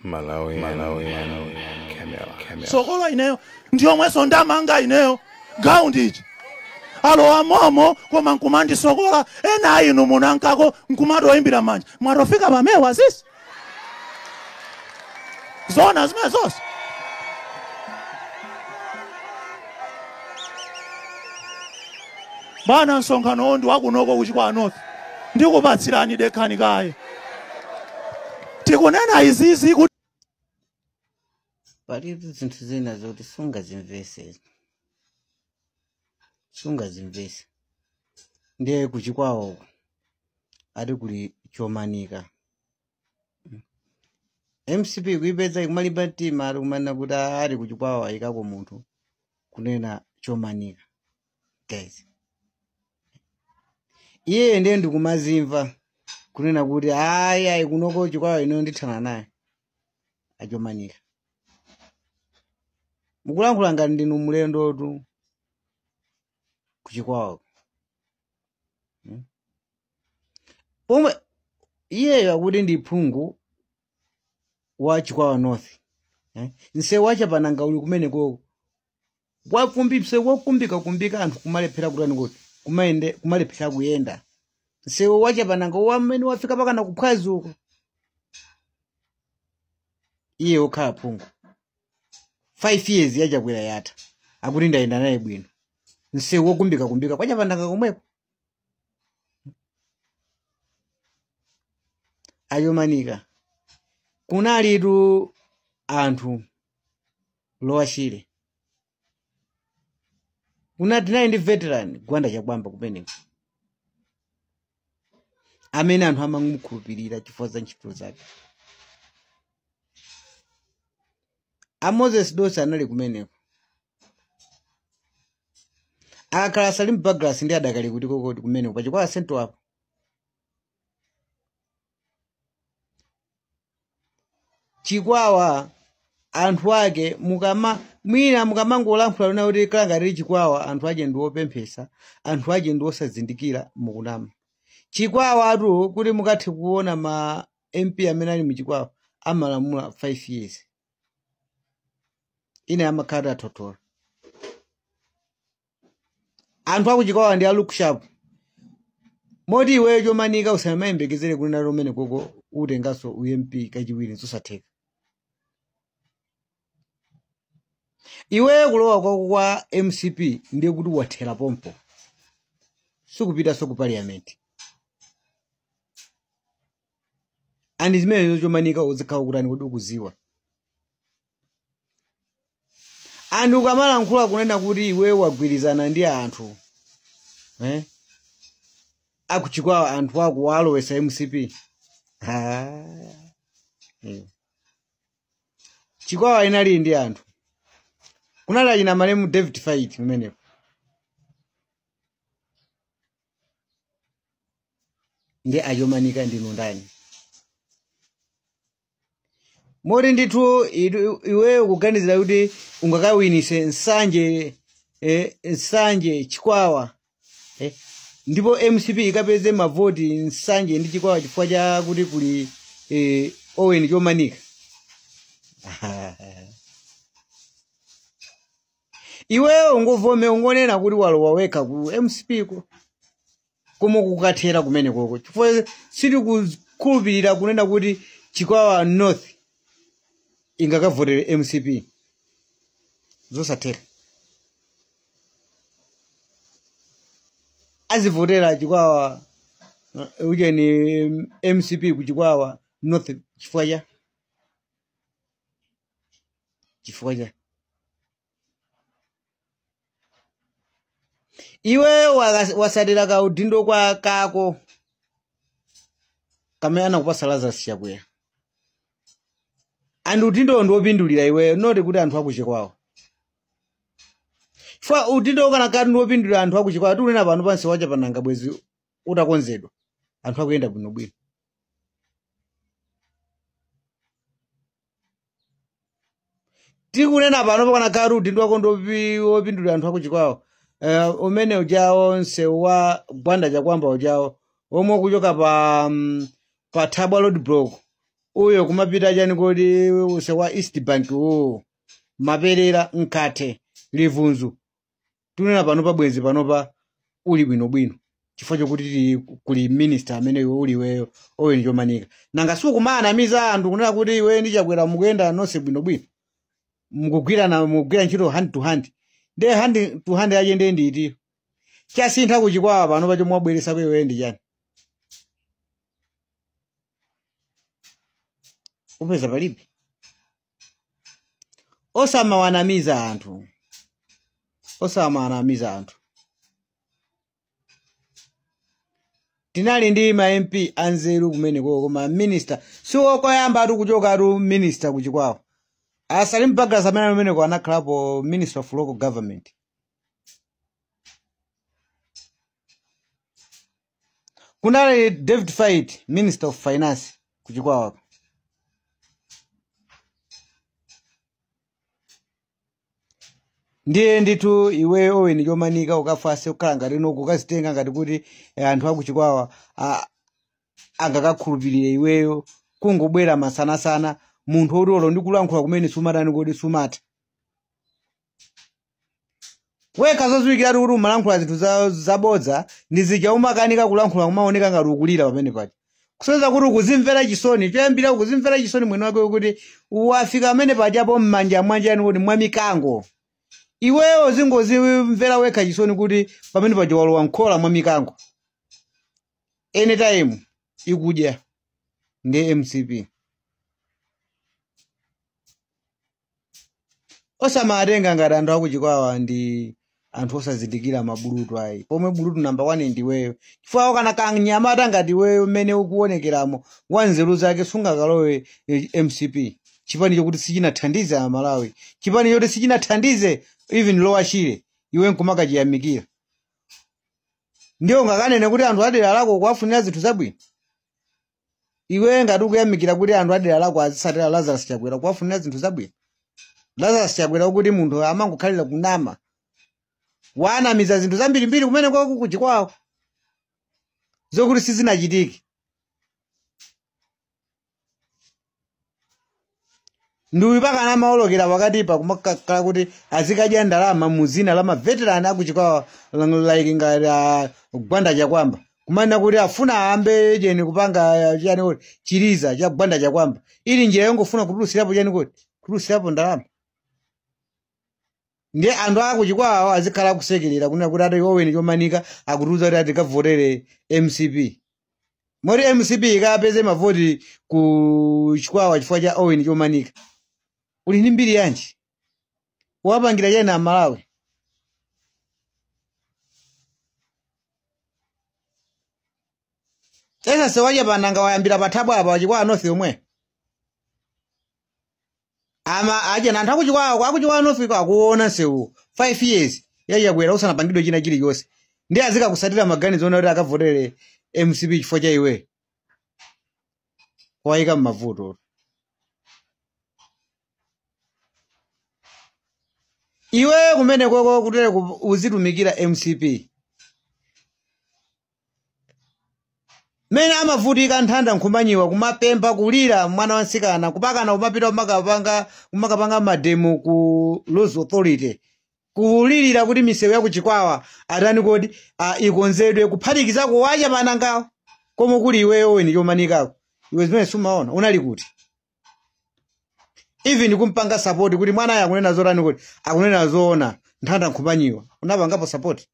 Malawi, Malawi, Camera, Camera. Sokolo ineyo ndiyomweso ndamanga ineyo gaundi ichi alowa momo koma nkumandisokola ena inu munankako nkumatoyimbira manja mwatofika pamewa sisi zona zimene zonse. Bwana msonkhano ndi wakunoko kuchikwa North, ndikupatsirani dekhani kaye tikunena izizi kuti pali zinthu zina zoti sungazimvese, sungazimvese. Ndiye kuchikwawo ati kuli chomanika MCP kuipeza ikumalimba mtima ari kumanena kuti ali kuchikwawo ayikako munthu kunena chomanika. Guys, iye ndiye ndikumazimva kunena kuti ayi ayi kunoko chikwawo ino ndithana naye achomanika. Mukulankhula ngati ndinu mlendotu kuchikwawo. Pomwe iyeyo akuti ndi phungu wa Chikwawa North. Msewu wa Chapananga uli kumene koko. Wafumbi msewu wakumbika kumbika anthu kumalephera kutani kuti kumayende kumalephera kuyenda. Msewu wa Chapananga wamene wafika pakana kuphwazuko. Iye okhala phungu. 5 years yachakwera yatha. Akuti ndayenda naye bwino. Msewu wokumbika kumbika kwa Chapananga komweko. Ayomanika. Kunalitu anthu lowachire. Kunati nayi ndi veteran Gwanda Chakwamba kumeneko. Amene anthu amamukhulupirira chifukwa za ntchito zake. A Moses Dossi anali kumeneko. Akakhala Salim Bagras ndi adakali kuti kokoti kumeneko pachikwawa sento apo. Chikwawa anthu ake mukama mwina mukamangolankhula lona kuti kalanga lili chikwawa anthu aje ndi opemphesa, anthu aje ndi osazindikira mukunama. Chikwawa atu kuti mukathe kuona ma MP amene ali muchikwawa amalamula 5 years. Ine amakhala atotola. Anthu akuchikwawa ndi a look sharp. Moti iweyo chomanika usamayembekezere kunena lomene koko utenganso UMP kachiwiri zosatheka. Iweyo kulowa kwako kwa MCP ndiye kuti wathera pompo. Sikupitanso ku parliament. Andi zimene chomanika uzikhala kutani kuti ukuziwa. Anthu ukamalankhula kunena kuti iwe wagwirizana ndi anthu. Akuchikwawa anthu ako walowesa MCP. Chikwawa inali ndi anthu. Kunali achina malemu David Fight kumeneko. Ndi achomanika ndinu ndani. Moti ndithu iweyo kuganizira kuti ungakawinise nsanje, nsanje chikwawa. Ndipo MCP ikapeze mavoti nsanje ndi chikwawa chifukwa cha kuti kuli Owen chomanika. Iweyo ungovome ungonena kuti walowa wekha ku MCP ku. Komo kukathera kumene koko. Chifukwa sitikukhulupirira kunena kuti Chikwawa North ingakavotere MCP. Zosatheka. Azivotera Chikwawa uje ni MCP ku Chikwawa North chifukwa cha chifukwa cha iwe wasatira ka udindo kwa kako kamene anakupasa Lazarus Chakwera. Anthu udindo ndi wopindulira iwe noti kuti anthu akuchikwawa. Chifukwa udindo ukanakhala ndi wopindulira anthu akuchikwawa tikunena pano pansi wa Chapananga bwezi utakonzedwa anthu akuyenda bwinobwino. Tikunena pano pakanakhala udindo wako ndi wopindulira anthu akuchikwawa. Umene ujawo msewu wa Gwanda Chakwamba ujawo omwe ukuchoka pa Thabwa Road Block Uyo kumapita chani kodi use wa East Bank wo maperera mkathe livunzu tunena panopa bwenzi panopa uli bwinobwino chifukwa chokuti kuli minister amene iwe uliweyo Owen Chomanika. Nanga sukumanamiza anthu kunena kuti iwe ndi Chakwera mukuyenda nonse bwinobwino, mukugwirana, mukugwira ntchito hand to hand. Ndiye hand to hand yache ndiye nditi chasintha kuchikwawa panopa chomwe wabweresako iwe ndi chani? Upeza palibe. Osamawanamiza anthu, osamawanamiza anthu. Tinali ndi ma MP anzeru kumeneko, koma minister siwokoyamba atu kuchoka atu minister kuchikwawa. Asalim Bagas amene kumeneko anakhalapo minister of local government. Kunali David Fight, minister of finance kuchikwawa. Ndiye ndithu iwe Owen Chomanika ukafase kukhala ngati ino kukazitenga ngati kuti anthu akuchikwawa angakakhulupirire iweyo kungobwera masanasana munthu otolo ndi kulankhula kumene sumatani kodi sumata wekha zoziwikiratu kuti umalankhula zinthu zabodza ndi zija umakanika kulankhula kumaoneka ngati ukulira pamene paja kusonyeza kuti ukuzimvera chisoni choyambira ukuzimvera chisoni mwene wake kuti wafika pamene pajapo m'manja mwanjani kuti mwamikango iweyo zingozimvera wekha chisoni kuti pamene paja walowa nkhola mwa mikango anytime ikudya ndi MCP. Osamatenga ngati anthu akuchikwawa ndi anthu osazindikira mabulutu ayi, pomwe bulutu namba 1 ndiweyo chifukwa kana kanyamata ngati iweyo mmene ukuonekeramo wanzeru zake sungakalowe MCP, chipani chokuti sichinathandize Amalawi, chipani choti sichinathandize even Lower Shire, iwe nkumakachiyamikira. Ndiyo ungakanene kuti anthu adera lako kuwafunira zinthu zabwino? Iwe ngati ukuyamikira kuti anthu adera lako azisatira Lazarus Chakwera kuwafunira zinthu zabwino? Lazarus Chakwera kuti munthu amangokhalira kunama, wanamiza zinthu zambirimbiri kumene kwaku kuchikwawo zokuti sizinachitike. Ndiuyu pakana amaolokera pakatipa kumakhala kuti azikadya ndalama muzina la maveterani akuchikwawa like ngati Gwanda Chakwamba, kumanena kuti afuna ayambe cheni kupanga chani kuti chiliza cha Gwanda Chakwamba, ili njira yongofuna kutulutsirapo chani kuti kutulutsirapo ndalama. Ndiye anthu akuchikwawa azikhala akusekerera kunena kuti ati Owen Chomanika akutiuza kuti atikavotere MCP, moti MCP ikapeze mavoti ku chikwawa chifukwa cha Owen Chomanika. Uli ndi mbiri yanji? Wapangira chani Amalawi? Esa sewaja pananga wayambira pathabwa apa wachikwawa North yomwe ama aje na anthu akuchikwawa akuchikwawa North akuona nsewu 5 years yachakwera usanapangidwe china chilichonse, ndi azikakusatira maganizo ona kuti akavotere MCP chifukwa cha iwe wayika m'mavuto. Iwe kumene koko kutere uzitumikira MCP mene amavutika nthanda nkhumanyiwa kumapempha kulira mwana wansikana kupakana kumapita kumakapanga mademo ku Laws Authority kulirira kuti misewu yakuchikwawa atani kodi ikonzedwe kuphatikizako wacha panangawo komwe kuli iweyo Owen Chomanikako. Iwe zimene sumaona unali kuti even kumpanga support kuti mwana akunena zotani kuti akunena zoona nthanda nkhumanyiwa unapangapo support.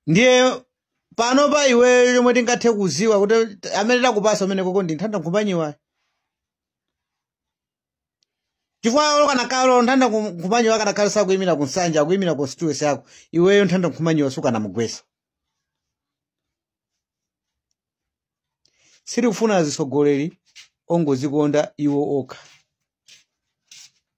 Ndiye pano pa iwe chomwe tingathe kuziwa kuti amene takupasa amene koko ndi nthanda nkhumanyiwa, chifukwa kanakalo nthanda nkhumanyiwa kanakhala sakuyimira ku Nsanja akuyimira constituency yako, iweyo nthanda nkhumanyiwa sukanamugwesa. Sitikufuna atsogoleri ongozikonda iwo okha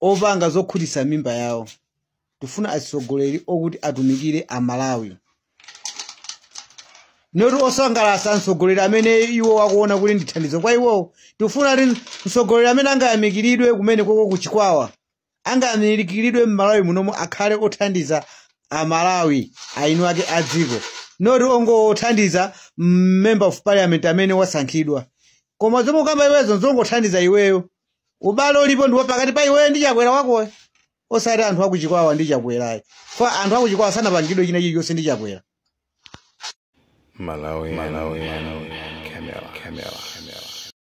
opanga zokhutitsa mimba yawo, tifuna atsogoleri okuti atumikire Amalawi, noti osangalatsa mtsogoleri amene iwo wakuona kuti ndi thandizo kwa iwowo. Tifuna kuti mtsogoleri amene angayamikiridwe kumene koko kuchikwawa, angayamikiridwe m'Malawi munomo, akhale othandiza Amalawi ainu ake a dziko, not ongothandiza member of parliament amene wasankhidwa. Koma zomwe ukamba iwezo nzongothandiza iweyo. Ubale ulipo ndiwo pakati pa iweyo ndi Chakwera wakoyo, osati anthu akuchikwawa ndi Chakwerayo. Fa anthu akuchikwawa sanapangidwe china chilichonse ndi Chakwera. Malawi, Malawi, Camera, Camera, Camera.